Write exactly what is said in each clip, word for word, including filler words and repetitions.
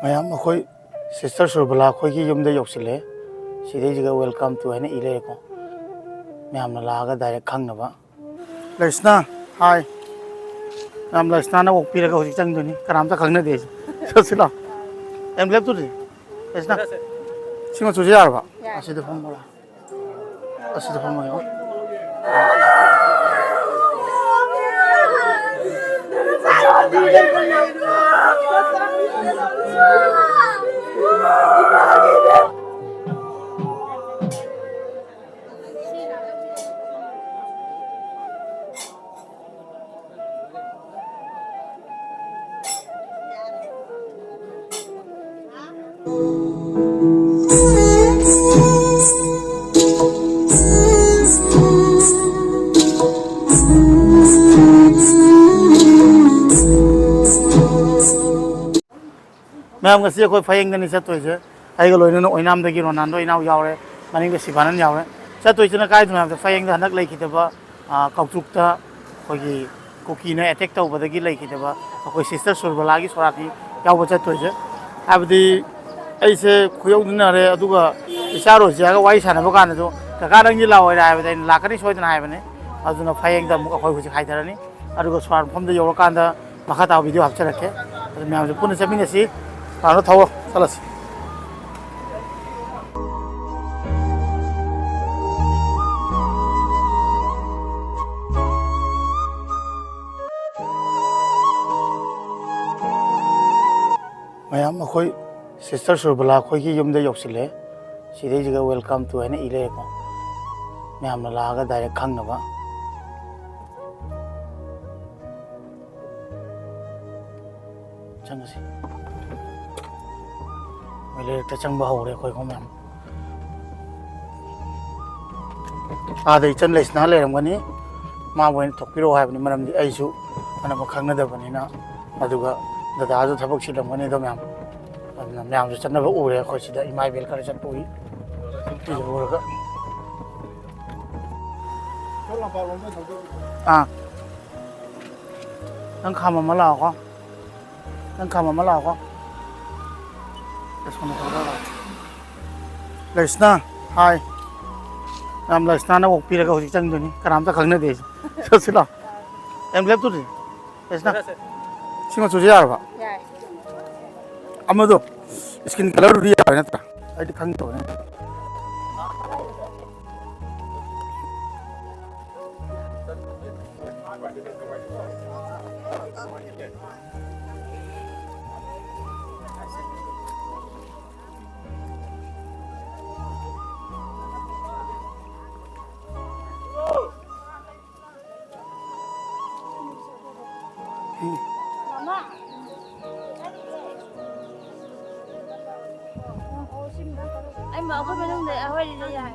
ꯃꯌꯥꯝ, ꯑꯩꯈꯣꯏ ꯁꯤꯁꯇꯔ ꯁꯨꯔꯕꯂꯥ ꯑꯩꯈꯣꯏꯒꯤ ꯌꯨꯝꯗ ꯌꯧꯁꯤꯜꯂꯦ꯫ ꯁꯤꯗꯩꯁꯤꯒ "Welcome to" ꯍꯥꯏꯅ ꯏ ꯂꯩꯔꯦꯀꯣ꯫ ꯃꯌꯥꯝꯅ ꯂꯥꯛꯑꯒ ꯗꯥꯏꯔꯦꯛ ꯈꯪꯅꯕ꯫ ꯂꯩꯁꯅꯥ, ꯍꯥꯏ꯫ ꯃꯌꯥꯝ, ꯂꯩꯁꯅꯥꯅ ꯑꯣꯛꯄꯤꯔꯒ ꯍꯧꯖꯤꯛ ꯆꯪꯗꯣꯏꯅꯤ꯫ ꯀꯅꯥꯝꯇ ꯈꯪꯅꯗꯦ ꯑꯩꯁꯦ꯫ ꯆꯠꯁꯤ ꯂꯥꯛꯑꯣ꯫ ꯑꯦꯝꯕ꯭ꯂꯦꯞꯇꯨꯗꯤ? ꯂꯩꯁꯅꯥ, ꯁꯤ ꯃꯆꯨꯁꯦ ꯌꯥꯔꯕ? ꯌꯥꯔꯦ꯫ ꯑꯁꯤꯗ ꯐꯝꯃꯣ ꯂꯥꯎ꯫ ꯑꯁꯤꯗ ꯐꯝꯃꯣ ꯌꯦꯡꯉꯣ꯫ ꯃꯌꯥꯝ, ꯉꯁꯤ ꯑꯩꯈꯣꯏ ꯐꯌꯦꯡꯗꯅꯤ ꯆꯠꯇꯣꯏꯁꯦ꯫ ꯑꯩꯒ ꯂꯣꯏꯅꯅ ꯑꯣꯏꯅꯥꯝꯗꯒꯤ ꯔꯣꯅꯥꯜꯗꯣ ꯏꯅꯥꯎ ꯌꯥꯎꯔꯦ, ꯃꯅꯤꯡꯗ ꯁꯤꯕꯥꯅꯟ ꯌꯥꯎꯔꯦ꯫ ꯆꯠꯇꯣꯏꯁꯤꯅ ꯀꯥꯏꯗꯅꯣ ꯍꯥꯏꯕꯗ, ꯐꯌꯦꯡꯗ ꯍꯟꯗꯛ ꯂꯩꯈꯤꯗꯕ, ꯑ, ꯀꯥꯎꯇ꯭ꯔꯨꯛꯇ ꯑꯩꯈꯣꯏꯒꯤ ꯀꯨꯀꯤꯅ ꯑꯦꯇꯦꯛ ꯇꯧꯕꯗꯒꯤ ꯂꯩꯈꯤꯗꯕ ꯑꯩꯈꯣꯏ ꯁꯤꯁꯇꯔ ꯁꯨꯔꯕꯂꯥꯒꯤ ꯁꯣꯔꯥꯠꯅꯤ ꯌꯥꯎꯕ ꯆꯠꯇꯣꯏꯁꯦ꯫ ꯍꯥꯏꯕꯗꯤ ꯑꯩꯁꯦ ꯈꯨꯌꯧꯅꯔꯦ, ꯑꯗꯨꯒ ꯏꯆꯥ ꯔꯣꯖꯤꯌꯥꯒ ꯋꯥꯔꯤ ꯁꯥꯟꯅꯕ ꯀꯥꯟꯗꯁꯨ, "ꯀꯀꯥ, ꯅꯪꯗꯤ ꯂꯥꯛꯑꯣꯏꯔꯥ?" ꯍꯥꯏꯕꯗ ꯑꯩꯅ, "ꯂꯥꯛꯀꯅꯤ ꯁꯣꯏꯗꯅ" ꯍꯥꯏꯕꯅꯦ꯫ ꯑꯗꯨꯅ ꯐꯌꯦꯡꯗ ꯑꯃꯨꯛ ꯑꯩꯈꯣꯏ ꯍꯧꯖꯤꯛ ꯍꯥꯏꯊꯔꯅꯤ꯫ ꯑꯗꯨꯒ ꯁꯣꯔꯥꯠ ꯃꯐꯝꯗ ꯌꯧꯔꯀꯥꯟꯗ ꯃꯈꯥ ꯇꯥꯕ ꯚꯤꯗꯤꯑꯣ ꯍꯥꯞꯆꯔꯛꯀꯦ꯫ ꯑꯗꯨ ꯃꯌꯥꯝꯁꯨ ꯄꯨꯟꯅ ꯆꯠꯃꯤꯟꯅꯁꯤ꯫ ꯀꯥꯔꯗꯣ ꯊꯧꯔꯣ, ꯆꯠꯂꯁꯤ꯫ ꯃꯌꯥꯝ, ꯑꯩꯈꯣꯏ ꯁꯤꯁꯇꯔ ꯁꯨꯔꯕꯂꯥ ꯑꯩꯈꯣꯏꯒꯤ ꯌꯨꯝꯗ ꯌꯧꯁꯤꯜꯂꯦ꯫ ꯁꯤꯗꯩꯁꯤꯒ "Welcome to" ꯍꯥꯏꯅ ꯏ ꯂꯩꯔꯦꯀꯣ꯫ ꯃꯌꯥꯝꯅ ꯂꯥꯛꯑꯒ ꯗꯥꯏꯔꯦꯛ ꯈꯪꯅꯕ꯫ ꯆꯪꯉꯁꯤ꯫ ꯃꯣꯏ ꯂꯩꯔꯛꯇ ꯆꯪꯕ ꯍꯧꯔꯦ ꯑꯩꯈꯣꯏ ꯈꯣꯡ ꯃꯌꯥꯝ꯫ ꯑꯥꯗ ꯏꯆꯟ ꯂꯩꯁꯅꯥ ꯂꯩꯔꯝꯒꯅꯤ, ꯃꯥꯕꯨ ꯑꯣꯏꯅ ꯊꯣꯛꯄꯤꯔꯛꯑꯣ ꯍꯥꯏꯕꯅꯤ, ꯃꯔꯝꯗꯤ ꯑꯩꯁꯨ ꯑꯅꯝꯕ ꯈꯪꯅꯗꯕꯅꯤꯅ꯫ ꯑꯗꯨꯒ ꯗꯗꯥꯁꯨ ꯊꯕꯛ ꯆꯤꯜꯂꯝꯒꯅꯤ ꯑꯗꯣ ꯃꯌꯥꯝ, ꯑꯗꯨꯅ ꯃꯌꯥꯝꯁꯨ ꯆꯠꯅꯕ ꯎꯔꯦ꯫ ꯑꯩꯈꯣꯏ ꯁꯤꯗ ꯏꯃꯥ ꯏꯕꯦꯜ ꯈꯔ ꯆꯠꯄ ꯎꯏ꯫ ꯁꯤꯁꯨ ꯎꯔꯒ ꯑꯥ, ꯅꯪ ꯈꯥꯝꯃꯝꯃ ꯂꯥꯛꯑꯣꯀꯣ꯫ ꯅꯪ ꯈꯥꯝꯃꯝꯃ ꯂꯥꯛꯑꯣꯀꯣ꯫ ꯂꯩꯁꯅꯥ, ꯍꯥꯏ꯫ ꯌꯥꯝ ꯂꯩꯁꯅꯥꯅ ꯑꯣꯛꯄꯤꯔꯒ ꯍꯧꯖꯤꯛ ꯆꯪꯗꯣꯏꯅꯤ꯫ ꯀꯅꯥꯝꯇ ꯈꯪꯅꯗꯦ ꯑꯩꯁꯦ꯫ ꯆꯠꯁꯤ ꯂꯥꯎ꯫ ꯑꯦꯝ ꯂꯦꯞꯇꯨꯗꯤ꯫ ꯂꯩꯁꯅꯥ꯫ ꯁꯤ ꯃꯆꯨꯁꯦ ꯌꯥꯔꯕ? ꯌꯥꯏ꯫ ꯑꯃꯗꯣ skin colourꯗꯨꯗꯤ ꯌꯥꯔꯣꯏ ꯅꯠꯇ꯭ꯔꯥ? ꯑꯩꯗꯤ ꯈꯪꯗꯕꯅꯤꯅ꯫ ꯑꯩ ꯃ-, ꯑꯩꯈꯣꯏ ꯃꯅꯨꯡꯗ ꯑꯩꯈꯣꯏꯗꯤ ꯌꯥꯏ꯫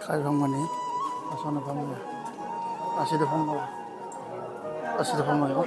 ꯀꯥꯏ ꯐꯝꯒꯅꯤ? ꯑꯁꯣꯝꯗ ꯐꯝꯒꯅꯤ꯫ ꯑꯁꯤꯗ ꯐꯝꯒꯅꯤ꯫ ꯑꯁꯤꯗ ꯐꯝꯒꯅꯤꯀꯣ꯫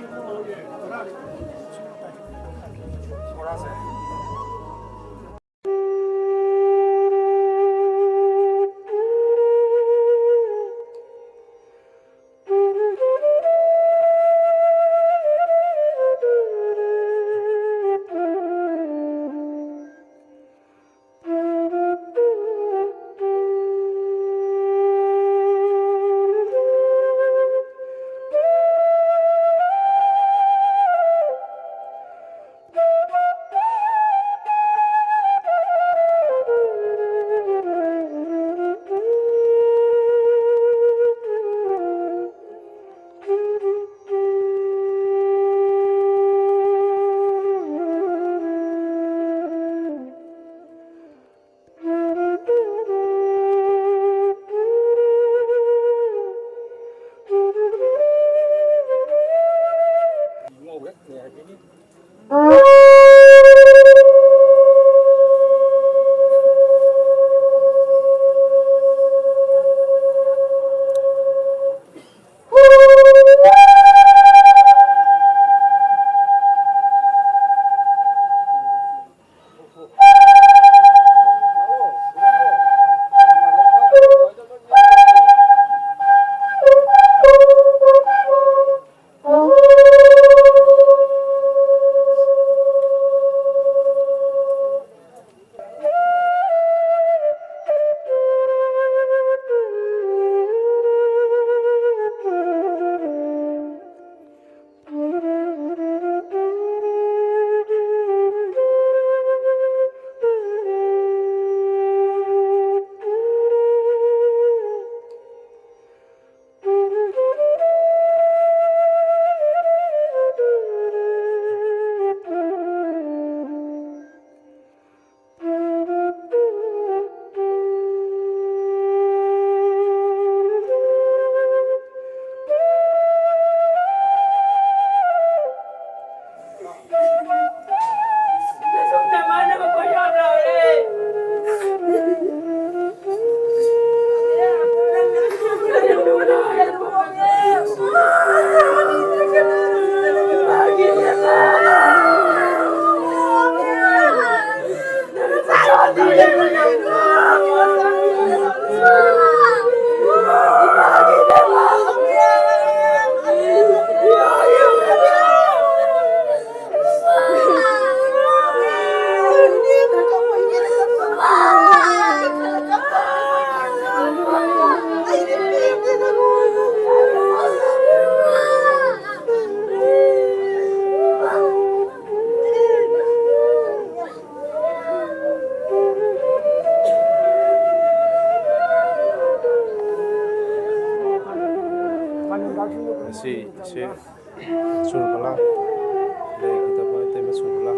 ꯂꯩꯈꯤꯗꯕ ꯏꯇꯩꯃ ꯁꯨꯕꯂꯥ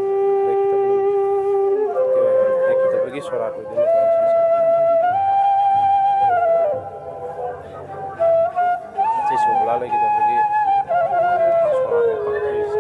ꯂꯩꯈꯤꯗꯕ ꯅꯨꯃꯤꯠ, ꯂꯩꯈꯤꯗꯕꯒꯤ ꯁꯣꯔꯥꯠ ꯑꯣꯏꯗꯣꯏꯅꯦ ꯉꯁꯤꯁꯦ꯫ ꯏꯆꯦ ꯁꯨꯕꯂꯥ ꯂꯩꯈꯤꯗꯕꯒꯤ ꯁꯣꯔꯥꯠꯅꯦ ꯄꯥꯡꯊꯣꯛꯏꯁꯦ꯫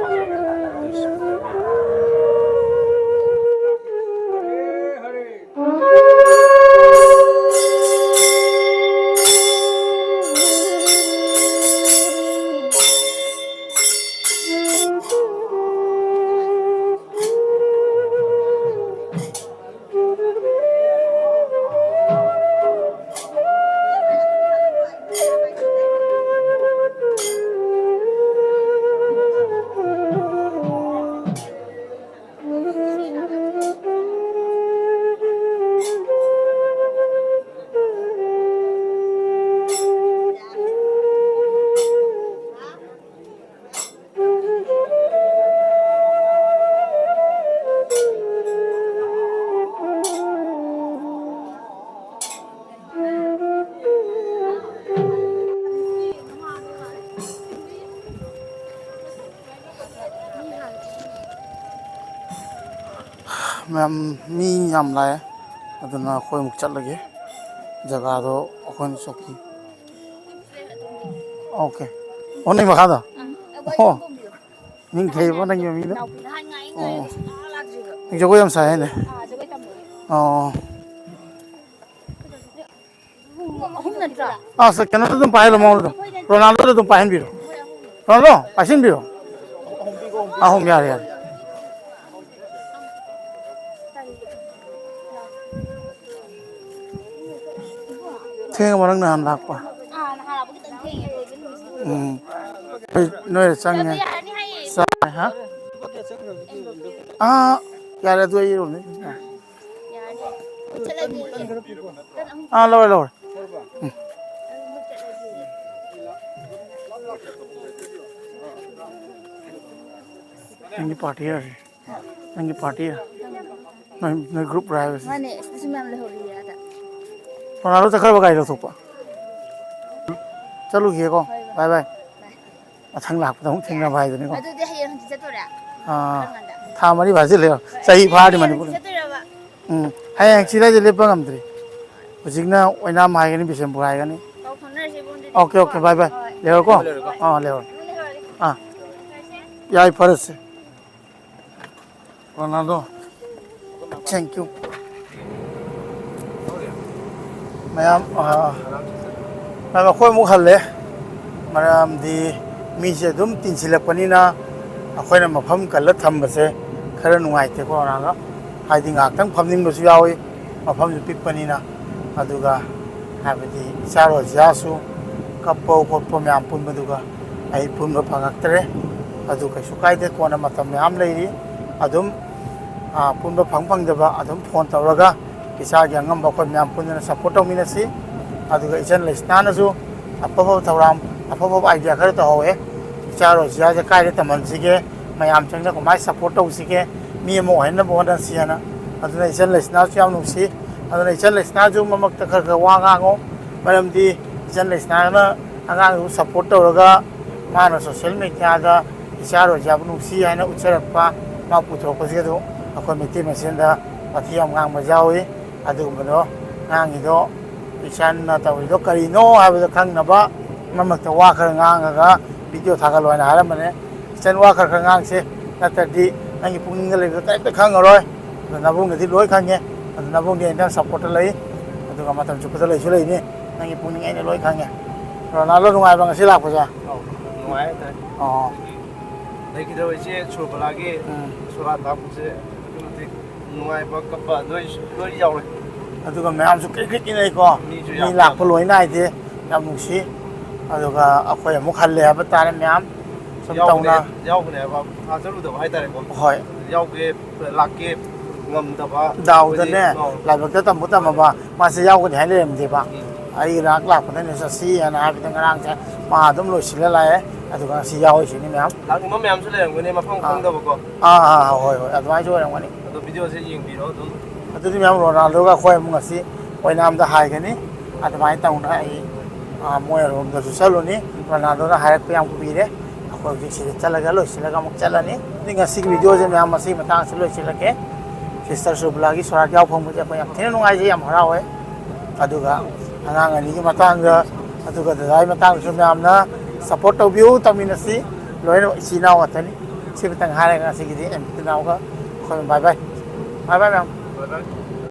ꯃꯌꯥꯝ ꯃꯤ ꯌꯥꯝ ꯂꯥꯛꯑꯦ, ꯑꯗꯨꯅ ꯑꯩꯈꯣꯏ ꯑꯃꯨꯛ ꯆꯠꯂꯒꯦ꯫ ꯖꯒꯥꯗꯣ ꯑꯩꯈꯣꯏꯅ ꯆꯧꯀꯤ꯫ ꯑꯣꯀꯦ꯫ ꯑꯣ, ꯅꯪ ꯃꯈꯥꯗ? ꯑꯣ꯫ ꯃꯤꯡ ꯀꯩꯕ ꯅꯪꯒꯤ ꯃꯃꯤꯡꯗꯣ? ꯅꯥꯎꯕꯤꯅ ꯍꯥꯏ ꯉꯥꯏ ꯑꯣ꯫ ꯉꯥꯏꯔꯒ ꯁꯨꯡꯂꯥꯛ ꯂꯥꯛꯇ꯭ꯔꯤꯕ꯫ ꯅꯪ ꯖꯒꯣꯏ ꯌꯥꯝ ꯁꯥꯏ ꯍꯥꯏꯅꯦ? ꯑꯥ, ꯖꯒꯣꯏ ꯇꯝꯕꯒꯤ꯫ ꯑꯣ꯫ ꯑꯍꯨꯝ ꯅꯠꯇ꯭ꯔꯥ? ꯑꯁ, ꯀꯩꯅꯣꯗ ꯑꯗꯨꯝ ꯄꯥꯏꯍꯜꯂꯣ ꯃꯉꯣꯟꯗ꯫ ꯔꯣꯅꯥꯜꯗꯣꯗ ꯑꯗꯨꯝ ꯄꯥꯏꯍꯟꯕꯤꯔꯣ꯫ ꯔꯣꯅꯥꯜꯗꯣ, ꯄꯥꯏꯁꯤꯟꯕꯤꯔꯣ꯫ ꯑꯍꯨꯝ ꯌꯥꯔꯦ, ꯌꯥꯔꯦ꯫ ꯊꯦꯡꯉꯕꯣ ꯅꯪ ꯅꯍꯥꯟ ꯂꯥꯛꯄ? ꯑꯥ, ꯅꯍꯥꯟ ꯂꯥꯛꯄ ꯈꯤꯇꯪ ꯊꯦꯡꯉꯦ, ꯂꯣꯏꯕ ꯅꯨꯃꯤꯠꯁꯦ꯫ ꯎꯝ꯫ ꯅꯣꯏ, ꯅꯣꯏꯗ ꯆꯪꯉꯦ꯫ ꯆꯠꯄ ꯌꯥꯔꯅꯤ ꯍꯥꯏꯌꯦ꯫ ꯆꯥꯔꯦ, ꯍꯥ? ꯑꯥ, ꯌꯥꯔꯦ, ꯑꯗꯨ ꯑꯩ ꯔꯣꯝꯗꯩ꯫ ꯌꯥꯔꯅꯤ꯫ ꯆꯠꯂꯒꯦ꯫ ꯑꯥ, ꯂꯧꯔꯦ, ꯂꯧꯔꯦ꯫ ꯎꯝ꯫ ꯅꯪꯒꯤ ꯄꯥꯔꯇꯤ ꯍꯥꯏꯔꯁꯤ꯫ ꯅꯪꯒꯤ ꯄꯥꯔꯇꯤ꯫ ꯅꯣꯏ, ꯅꯣꯏ ꯒ꯭ꯔꯨꯞ ꯔꯥꯏ ꯍꯥꯏꯕꯁꯤ꯫ ꯃꯥꯅꯦ, ꯑꯁ, ꯃꯌꯥꯝ ꯂꯩꯍꯧꯔꯤꯌꯦ ꯑꯥꯗ꯫ ꯔꯣꯅꯥꯜꯗꯣ ꯆꯠꯈ꯭ꯔꯕ ꯒꯥꯔꯤ ꯂꯧꯊꯣꯛꯄ? ꯆꯠꯂꯨꯈꯤꯒꯦꯀꯣ꯫ ꯍꯣꯏ, ꯍꯣꯏ꯫ ꯕꯥꯏ ꯕꯥꯏ꯫ ꯕꯥꯏ꯫ ꯃꯊꯪ ꯂꯥꯛꯄꯗ ꯑꯃꯨꯛ ꯊꯦꯡꯅꯕ ꯍꯥꯏꯗꯨꯅꯤꯀꯣ꯫ ꯑꯗꯨꯗꯤ ꯍꯌꯦꯡ ꯆꯠꯇꯣꯔꯦ? ꯑꯥ, ꯀꯔꯝ ꯀꯥꯟꯗ? ꯊꯥ ꯃꯔꯤ ꯐꯥꯖꯤꯜꯂꯦ꯫ ꯆꯍꯤ ꯐꯥꯔꯗꯤ ꯃꯅꯤꯄꯨꯔ꯫ ꯆꯠꯇꯣꯏꯔꯕ? ꯎꯝ, ꯍꯌꯦꯡ ꯍꯪꯆꯤꯠ ꯍꯥꯏꯁꯦ ꯂꯦꯞꯄ ꯉꯝꯗ꯭ꯔꯤ꯫ ꯍꯧꯖꯤꯛꯅ ꯑꯣꯏꯅꯥꯝ ꯍꯥꯏꯒꯅꯤ, ꯕꯤꯁꯦꯝꯄꯨꯔ ꯍꯥꯏꯒꯅꯤ꯫ ꯄꯥꯎ ꯐꯥꯎꯅꯔꯁꯦ ꯏꯕꯨꯡꯗꯨꯗꯤ꯫ ꯑꯣꯀꯦ, ꯑꯣꯀꯦ, ꯀꯣ? ꯕꯥꯏ, ꯕꯥꯏ꯫ ꯍꯣꯏ꯫ ꯂꯩꯍꯧꯔꯣꯀꯣ? ꯍꯣꯏ, ꯂꯩꯍꯧꯔꯣ꯫ ꯑꯥ, ꯂꯩꯍꯧꯔꯣ꯫ ꯑꯥ꯫ ꯂꯩꯍꯧꯔꯣ꯫ ꯌꯥꯏꯐꯔꯁꯦ꯫ ꯔꯣꯅꯥꯜꯗꯣ꯫ Thank you꯫ ꯃꯌꯥꯝ, ꯑꯥ, ꯃꯌꯥꯝ, ꯑꯩꯈꯣꯏ ꯑꯃꯨꯛ ꯍꯜꯂꯦ꯫ ꯃꯔꯝꯗꯤ ꯃꯤꯁꯦ ꯑꯗꯨꯝ ꯇꯤꯟꯁꯤꯜꯂꯛꯄꯅꯤꯅ ꯑꯩꯈꯣꯏꯅ ꯃꯐꯝ ꯀꯜꯂ ꯊꯝꯕꯁꯦ ꯈꯔ ꯅꯨꯡꯉꯥꯏꯇꯦꯀꯣ, ꯔꯣꯅꯥꯜꯗꯣ꯫ ꯍꯥꯏꯗꯤ ꯉꯥꯏꯍꯥꯛꯇꯪ ꯐꯝꯅꯤꯡꯕꯁꯨ ꯌꯥꯎꯏ, ꯃꯐꯝꯁꯨ ꯄꯤꯛꯄꯅꯤꯅ꯫ ꯑꯗꯨꯒ ꯍꯥꯏꯕꯗꯤ ꯏꯆꯥ ꯔꯣꯖꯤꯌꯥꯁꯨ ꯀꯞꯄ ꯈꯣꯠꯄ ꯃꯌꯥꯝ ꯄꯨꯟꯕꯗꯨꯒ ꯑꯩ ꯄꯨꯟꯕ ꯐꯪꯉꯛꯇ꯭ꯔꯦ꯫ ꯑꯗꯨ ꯀꯩꯁꯨ ꯀꯥꯏꯗꯦ, ꯀꯣꯟꯅ ꯃꯇꯝ ꯃꯌꯥꯝ ꯂꯩꯔꯤ꯫ ꯑꯗꯨꯝ, ꯑꯥ, ꯄꯨꯟꯕ ꯐꯪ ꯐꯪꯗꯕ ꯑꯗꯨꯝ ꯐꯣꯟ ꯇꯧꯔꯒ ꯏꯆꯥꯒꯤ ꯑꯉꯝꯕ ꯑꯩꯈꯣꯏ ꯃꯌꯥꯝ ꯄꯨꯟꯗꯨꯅ ꯁꯞꯄꯣꯔꯠ ꯇꯧꯃꯤꯟꯅꯁꯤ꯫ ꯑꯗꯨꯒ ꯏꯆꯟ ꯂꯩꯁꯅꯥꯅꯁꯨ ꯑꯐ ꯑꯐꯕ ꯊꯧꯔꯥꯡ, ꯑꯐ ꯑꯐꯕ ꯑꯥꯏꯗꯤꯌꯥ ꯈꯔ ꯇꯧꯍꯧꯋꯦ꯫ ꯏꯆꯥ ꯔꯣꯖꯤꯌꯥꯁꯦ ꯀꯥꯏꯗ ꯇꯝꯍꯟꯁꯤꯒꯦ, ꯃꯌꯥꯝ ꯆꯪꯅ ꯀꯃꯥꯏꯅ ꯁꯞꯄꯣꯔꯠ ꯇꯧꯁꯤꯒꯦ, ꯃꯤ ꯑꯃ ꯑꯣꯏꯍꯟꯅꯕ ꯍꯣꯠꯅꯁꯤ ꯍꯥꯏꯅ꯫ ꯑꯗꯨꯅ ꯏꯆꯟ ꯂꯩꯁꯅꯥꯁꯨ ꯌꯥꯝ ꯅꯨꯡꯁꯤ꯫ ꯑꯗꯨꯅ ꯏꯆꯟ ꯂꯩꯁꯅꯥꯁꯨ ꯃꯃꯛꯇ ꯈꯔ ꯈꯔ ꯋꯥ ꯉꯥꯡꯉꯣ, ꯃꯔꯝꯗꯤ ꯏꯆꯟ ꯂꯩꯁꯅꯥꯅ ꯑꯉꯥꯡꯗꯨꯕꯨ ꯁꯞꯄꯣꯔꯠ ꯇꯧꯔꯒ ꯃꯥꯅ ꯁꯣꯁꯤꯌꯦꯜ ꯃꯦꯗꯤꯌꯥꯗ ꯏꯆꯥ ꯔꯣꯖꯤꯌꯥꯕꯨ ꯅꯨꯡꯁꯤ ꯍꯥꯏꯅ ꯎꯠꯆꯔꯛꯄ, ꯃꯥ ꯄꯨꯊꯣꯔꯛꯄꯁꯤꯒ ꯑꯗꯨ ꯑꯩꯈꯣꯏ ꯃꯩꯇꯩ ꯃꯁꯦꯟꯗ ꯋꯥꯊꯤ ꯌꯥꯝ ꯉꯥꯡꯕ ꯌꯥꯎꯏ꯫ ꯑꯗꯨꯒꯨꯝꯕꯗꯣ ꯉꯥꯡꯉꯤꯗꯣ, ꯏꯆꯟꯅ ꯇꯧꯔꯤꯗꯣ ꯀꯔꯤꯅꯣ ꯍꯥꯏꯕꯗꯣ ꯈꯪꯅꯕ ꯃꯔꯛꯇ ꯋꯥ ꯈꯔ ꯉꯥꯡꯉꯒ ꯚꯤꯗꯤꯑꯣ ꯊꯥꯒꯠꯂꯣ ꯍꯥꯏꯅ ꯍꯥꯏꯔꯝꯕꯅꯦ꯫ ꯏꯆꯟ ꯋꯥ ꯈꯔ ꯈꯔ ꯉꯥꯡꯁꯦ, ꯅꯠꯇ꯭ꯔꯗꯤ ꯅꯪꯒꯤ ꯄꯨꯛꯅꯤꯡꯗ ꯂꯩꯕꯗꯣ ꯀꯔꯤꯝꯇ ꯈꯪꯉꯔꯣꯏ꯫ ꯑꯗꯣ ꯅꯕꯨꯡꯅꯗꯤ ꯂꯣꯏ ꯈꯪꯉꯦ꯫ ꯑꯗꯣ ꯅꯕꯨꯡꯗꯤ ꯑꯩꯅ ꯁꯞꯄꯣꯔꯠꯇ ꯂꯩ, ꯑꯗꯨꯒ ꯃꯇꯝ ꯆꯨꯞꯄꯗ ꯂꯩꯁꯨ ꯂꯩꯅꯤ꯫ ꯅꯪꯒꯤ ꯄꯨꯛꯅꯤꯡ ꯑꯩꯅ ꯂꯣꯏ ꯈꯪꯉꯦ꯫ ꯔꯣꯅꯥꯜꯗꯣ ꯅꯨꯡꯉꯥꯏꯕ꯭ꯔꯥ ꯉꯁꯤ ꯂꯥꯛꯄꯁꯦ? ꯑꯧ, ꯅꯨꯡꯉꯥꯏ ꯍꯥꯏꯇꯥꯔꯦ꯫ ꯑꯣ꯫ ꯂꯩꯈꯤꯗ꯭ꯔꯕ ꯏꯆꯦ ꯁꯨꯔꯕꯂꯥꯒꯤ ꯎꯝ꯫ ꯁꯣꯔꯥꯠ ꯂꯥꯛꯄꯁꯦ ꯑꯗꯨꯛꯀꯤ ꯃꯇꯤꯛ ꯅꯨꯡꯉꯥꯏꯕ, ꯀꯞꯄ ꯂꯣꯏ, ꯂꯣꯏ ꯌꯥꯎꯔꯦ꯫ ꯑꯗꯨꯒ ꯃꯌꯥꯝꯁꯨ ꯀ꯭ꯔꯤꯛ ꯀ꯭ꯔꯤꯛ ꯏꯟꯅꯩꯀꯣ꯫ ꯃꯤꯁꯨ ꯃꯤ ꯌꯥꯝ ꯂꯥꯛꯄ ꯌꯥꯝꯃꯦ꯫ ꯂꯣꯏ ꯅꯥꯏꯗꯦ꯫ ꯌꯥꯝ ꯅꯨꯡꯁꯤ꯫ ꯑꯗꯨꯒ ꯑꯩꯈꯣꯏ ꯑꯃꯨꯛ ꯍꯜꯂꯦ ꯍꯥꯏꯕ ꯇꯥꯔꯦ ꯃꯌꯥꯝ꯫ ꯁꯨꯝ ꯌꯥꯎꯒꯅꯦ, ꯇꯧꯅ꯫ ꯌꯥꯎꯒꯅꯦ ꯍꯥꯏꯕ ꯊꯥꯖꯔꯨꯗꯕ ꯍꯥꯏꯇꯥꯔꯦꯀꯣ꯫ ꯍꯣꯏ꯫ ꯌꯥꯎꯒꯦ, ꯂꯥꯛꯀꯦ ꯉꯝꯗꯕ꯫ ꯗꯥꯎꯗꯅꯦ, ꯑꯩꯈꯣꯏꯗꯤ, ꯑꯧ꯫ ꯂꯥꯏꯕꯛꯇ ꯇꯝꯕ ꯇꯝꯃꯕ, ꯃꯥꯁꯦ ꯌꯥꯎꯒꯅꯤ ꯍꯥꯏ ꯂꯩꯔꯝꯗꯦꯕ꯫ ꯎꯝ꯫ ꯑꯩ ꯂꯥꯛ ꯂꯥꯛꯄꯗꯅꯦ ꯆꯠꯁꯤ ꯍꯥꯏꯅ ꯍꯥꯏꯕꯗ ꯉꯔꯥꯡꯁꯦ ꯃꯥ ꯑꯗꯨꯝ ꯂꯣꯏꯁꯤꯜꯂ ꯂꯥꯛꯑꯦ꯫ ꯑꯗꯨꯒ ꯉꯁꯤ ꯌꯥꯎꯔꯤꯁꯤꯅꯤ ꯃꯌꯥꯝ꯫ ꯂꯥꯛꯅꯤꯡꯕ ꯃꯌꯥꯝꯁꯨ ꯂꯩꯔꯝꯒꯅꯤ, ꯃꯐꯝ ꯑꯥ꯫ ꯈꯪꯗꯕꯀꯣ꯫ ꯑꯥ, ꯑꯥ, ꯑꯥ, ꯍꯣꯏ, ꯍꯣꯏ, ꯑꯗꯨꯃꯥꯏꯅꯁꯨ ꯑꯣꯏꯔꯝꯒꯅꯤ꯫ ꯑꯗꯣ ꯚꯤꯗꯤꯑꯣꯁꯦ ꯌꯦꯡꯕꯤꯔꯣ ꯑꯗꯨꯝ꯫ ꯑꯗꯨꯗꯤ ꯃꯌꯥꯝ ꯔꯣꯅꯥꯜꯗꯣꯒ ꯑꯩꯈꯣꯏ ꯑꯃꯨꯛ ꯉꯁꯤ ꯑꯣꯏꯅꯥꯝꯗ ꯍꯥꯏꯒꯅꯤ꯫ ꯑꯗꯨꯃꯥꯏꯅ ꯇꯧꯅ ꯑꯩ, ꯑꯥ, ꯃꯣꯏ ꯑꯗꯣꯝꯗꯁꯨ ꯆꯠꯂꯨꯅꯤ꯫ ꯔꯣꯅꯥꯜꯗꯣꯅ ꯍꯥꯏꯔꯛꯄ ꯌꯥꯝ ꯀꯨꯏꯔꯦ꯫ ꯍꯧꯖꯤꯛ ꯁꯤꯗ ꯆꯠꯂꯒ ꯂꯣꯏꯁꯤꯜꯂꯒ ꯑꯃꯨꯛ ꯆꯠꯂꯅꯤ꯫ ꯑꯗꯨ ꯉꯁꯤꯒꯤ ꯚꯤꯗꯤꯑꯣꯁꯦ ꯃꯌꯥꯝ ꯃꯁꯤꯒꯤ ꯃꯇꯥꯡꯁꯤ ꯂꯣꯏꯁꯤꯜꯂꯒꯦ꯫ ꯁꯤꯁꯇꯔ ꯁꯨꯕꯂꯥꯒꯤ ꯁꯣꯔꯥꯠ ꯌꯥꯎ ꯐꯪꯕꯁꯦ ꯑꯩꯈꯣꯏ ꯌꯥꯝ ꯊꯤꯅ ꯅꯨꯡꯉꯥꯏꯖꯩ, ꯌꯥꯝ ꯍꯔꯥꯎꯋꯦ꯫ ꯑꯗꯨꯒ ꯑꯉꯥꯡ ꯑꯅꯤꯒꯤ ꯃꯇꯥꯡꯗ, ꯑꯗꯨꯒ ꯗꯗꯥꯒꯤ ꯃꯇꯥꯡꯗꯁꯨ ꯃꯌꯥꯝꯅ ꯁꯞꯄꯣꯔꯠ ꯇꯧꯕꯤꯌꯨ, ꯇꯧꯃꯤꯟꯅꯁꯤ꯫ ꯂꯣꯏꯅ ꯏꯆꯤꯟ ꯏꯅꯥꯎ ꯉꯥꯛꯇꯅꯤ꯫ ꯁꯤꯃꯇꯪ ꯍꯥꯏꯔꯒ ꯉꯁꯤꯒꯤꯗꯤ ꯑꯦꯝ ꯏꯆꯤꯟ ꯏꯅꯥꯎꯒ ꯑꯩꯈꯣꯏ ꯕꯥꯏ ꯕꯥꯏ꯫ ꯕꯥꯏ ꯕꯥꯏ ꯃꯌꯥꯝ꯫